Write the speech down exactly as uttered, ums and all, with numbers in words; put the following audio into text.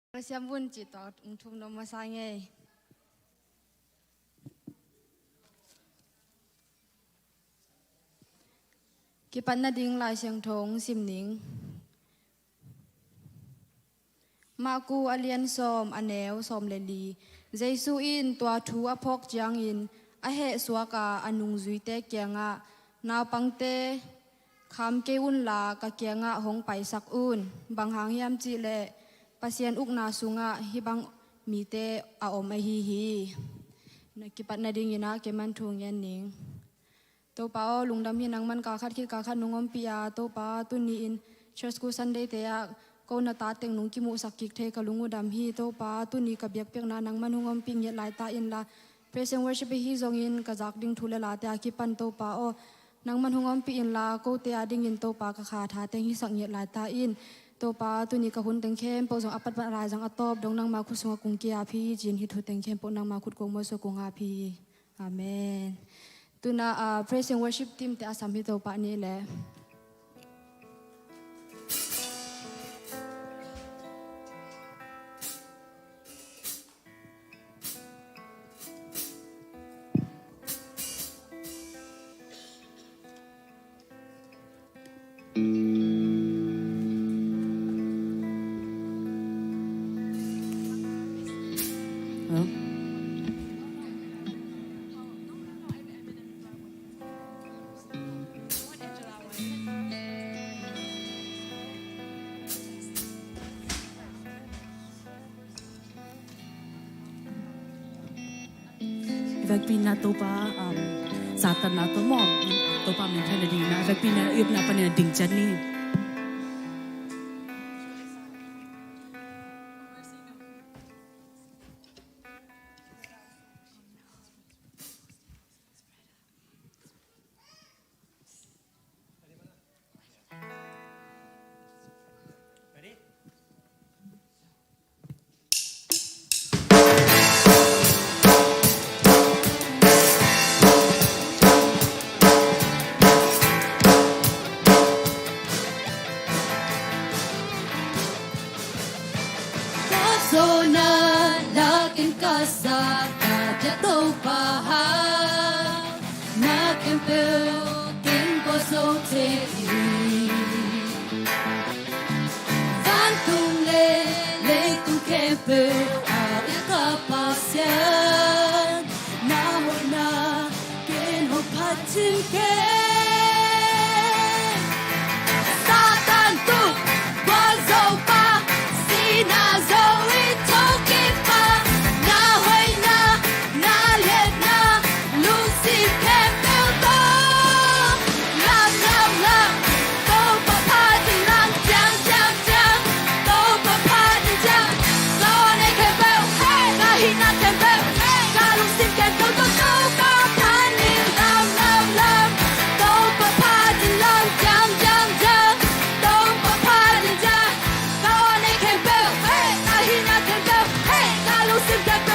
Pasian vun cih tua ung thum nuam masa ngei. Kipatna ding Lai Siangtho sim ning. Marku a lian sawm, a neu sawm le li. Jesu in tua thu a phawk ciangin a hehsuak a, a nungzuite kiangah, "Naupangte, kham kei unla ka kiangah hong paisak un. Bang hang hiam cih leh Pasian ukna sungah hih bang mite a om ahi hi." Na kipatna dingin ah kei man thu ngen ning. Topa aw, lungdam hi, nangman kal khat khit kal khat nong ompih a, Topa, tuni in Church School Sunday te ah ko na ta teng nong kimuhsak kik thei ka lung uh dam hi. Topa, tuni ka biakpiakna nangman hong ompih ngiat lai ta inla, praise and worship ahi zongin ka zak ding thu le late a kipan Topa aw, nangman hong ompih inla, kote a dingin Topa ka kha tha teng hisak ngiat lai ta in. Topa, tuni ka hun teng khempeuh zong a patpat lai zong a tawp dong nangma khut sungah kong ki-ap hi, ci-in hih thu teng khempeuh nangma khut kong mawhsuah kong ap hi. Amen. Tuna, ah, praise and worship team te a sam hi Topa nih leh. I vekpi-in ah Topa, um, Satan na tawh mawh Topa minthanna dingin ah, i vekpi-in ah i upna panin ah ding ciat ni. Ka zawhna lakin ka sa ka Topa ha, na khempeuh ken ko zo thei hi. Vantung le leitung khempeuh a biak a Pasian, na hoihna ken hong phat cing kei. Satan tung gualzo pa, sihna zo in thokik pa, na hoihna, na liatna, lungsim khempeuh tawh lam, lam, lam. Topa phat in lam ciang, ciang, ciang. Topa phat in ciang. Ka aw ne khempeuh, hey, ka hihna khempeuh, hey, ka lungsim khempeuh tawh Topa phat in lam, lam, lam. Topa phat in lam ciang, ciang, ciang. Topa phat in ciang. Ka aw ne khempeuh, hey, ka hihna khempeuh, hey, ka lungsim khempeuh